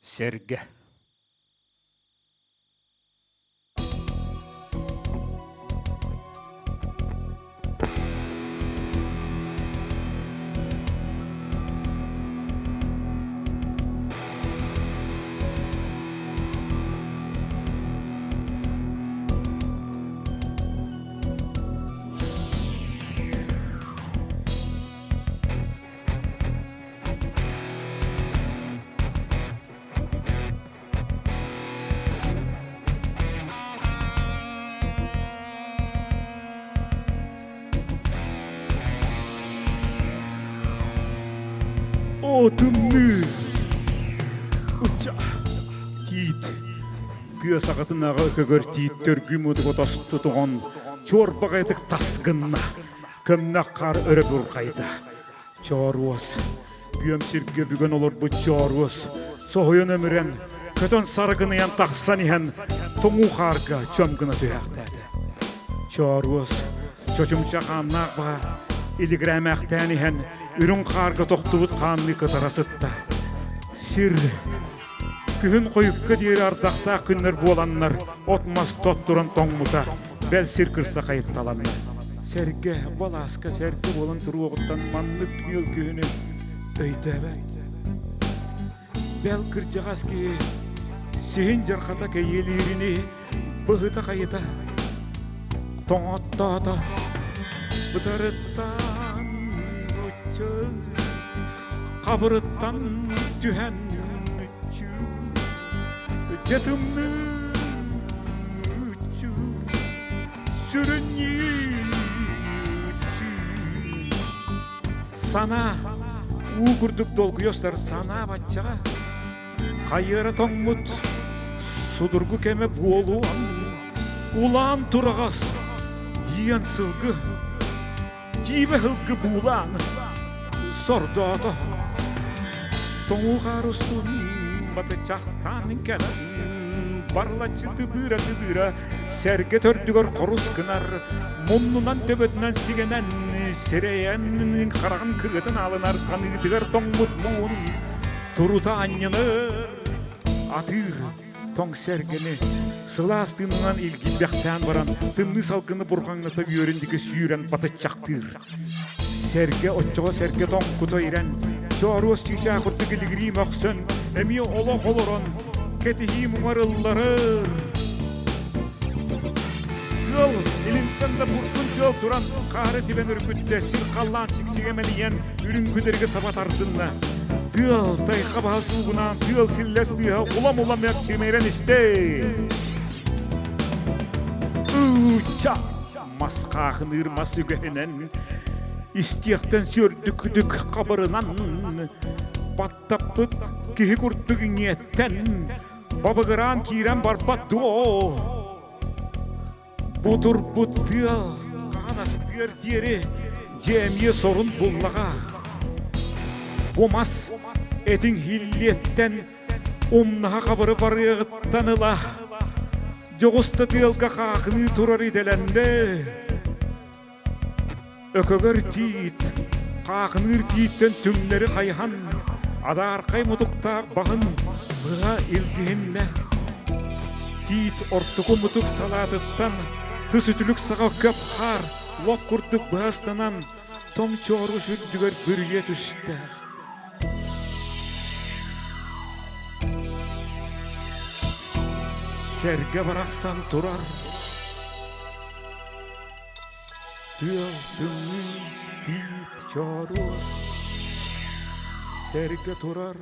Сэргэ Оо, тымныы! Ычча, тиит, тыа саҕатынааҕы өкөгөр тиит төргүү мутуга тосту тоҕон, чуорбаҕайытык тас гынна. Көмнөх хаар өрө бурҕайда. Чооруос, бүөм сиргэ бүгэн олорбут чооруос, соһуйан өмүрэн, көтөн саргыныйан тахсан иһэн, тоҥуу хаарга чөм гына түһээхтээтэ. Чооруос, чочумча хааннаах баҕа, илигирээмэхтээн иһэн, үрүҥ хаарга тохтубут хаанныы кытара сытта. Сир күһүн хойукка диэри ардахтаах күннэр буоланнар, от-мас тоттуран тоҥмута, бэл сир кырса хайытталанна. Сэргэ, балааска сэргэ буолан туруоҕуттан маннык нүөл күһүнү өйдөөбөт. Бэл кырдьаҕас киһи сиһин дьархата кэйиэлиирини быһыта-хайыта тоҥоттоото, бытарыттан хабырыттан түһэн дьэ тымныы Санаа уу курдук долгуйа устар санаа баччаҕа хайыара тоҥмут судургу кэмэ буолуон улаан тураҕас диэн сылгы Тиибэ һылгы буулаан сордоото. Тоҥуу хаар устун батычахтаан кэлэн барлаччы тыбыыра-тыбыыра сэргэ төрдүгэр хорус гынар, муннунан төбөтүнэн сигэнэн сирэйэн хараҕын кырыатын аалынар таныытыгар тоҥмут муун турута анньыныр атыыр Тоҥ сэргэни сылаас тыынынан илгийбэхтээн баран, тымныы салгыны бурҕаҥната үөрүн диэки сүүрэн батыччахтыыр. Сэргэ оччоҕо сэргэ тоҥкута ирэн, чооруос чыычаах курдук илигирии мөхсөн, эмиэ олох олорон, кэтиһии муҥар ылларыр. Тыал илинтэн да бурдун тыал туран, хаары тибэн үргүттэ, сир халлаан сиксигэ мэлийэн, үрүҥ күдэргэ саба тардынна. Тыал тайха баһа суугунаан, тыал силлэс тыаһа улам-улам эрчимирэн истэ. Ыча! Мас хаахыныыр мас үгэһинэн, истиэхтэн сүөрдүкүдүк хабырынан, баттаппыт киһи курдук иҥиэттэн, бабыгыраан киирэн барбат дуо? Бу турбут тыал хаһан астыар диэри дьэ эмиэ сорун буллаҕа. Бу мас этиҥ иһиллиэттэн умнаһа хабыры барыаҕыттан ыла дьоҕус да тыалга хаахыныы турар идэлэннэ. Өкөгөр тиит, хаахыныыр тииттэн түҥнэри хайыһан, адаархай мутуктаах баһын быһа илгиһиннэ. Тиит ортоку мутук салаатыттан тыс үтүлүк саҕа көп хаар лоп курдук быһа ыстанан, тоҥ чоору сүрдүгэр бүрүйэ түстэ. Сэргэ барахсан турар Тыал тымныы тиит чооруос, сэргэ турар.